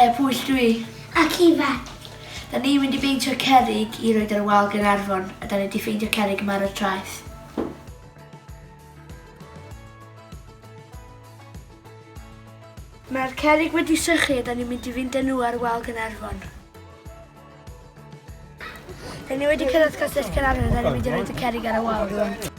Haia, Pwyll dwi. Ac Ifan. Da ni'n mynd i beintio cerrig i roed ar y wal Gaernarfon a da ni wedi ffeindio cerrig yma ar y traeth. Mae'r cerrig wedi sychu a da ni'n mynd i fynd â nhw ar wal Gaernarfon. Da ni wedi cyrraedd Castell Caernarfon a da ni'n mynd i roed y cerrig ar y wal rwan.